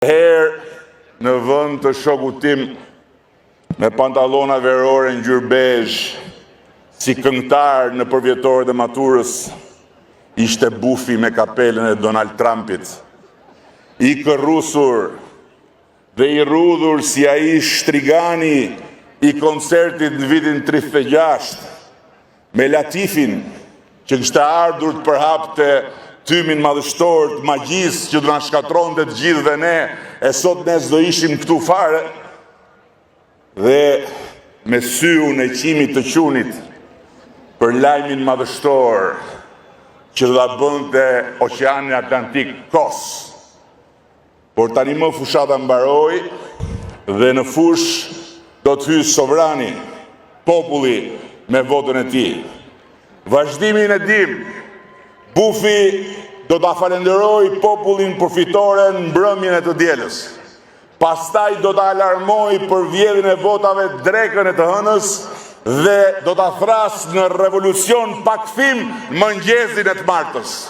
Herë në vend të shokut tim me pantallona verore ngjyrë bezh, si këngëtar në përvjetorët e maturës, ishte Bufi me kapelën e Donald Trumpit, i kërrusur dhe i rrudhur si ai shtrigani i koncertit në vitin 36, me Latifin që kishte ardhur të përhapte tymin madhështor të magjisë që do na shkatërronte të gjithëve ne, e sot ne s'do ishim këtu fare, dhe me syun e qimit të qunit për lajmin madhështor që do ta bënte Oqeanin Atlantik kos. Por tani më fushata mbaroi dhe në fushë do të hyjë sovrani, populli me votën e tij. Vazhdimin e dim, Bufi do ta falenderojë popullin për fitoren mbrëmjen e të dielës. Pastaj do ta alarmojë për vjedhjen e votave drekën e të hënës dhe do ta thrasë në revolucion pa kthim mëngjesin e të martës.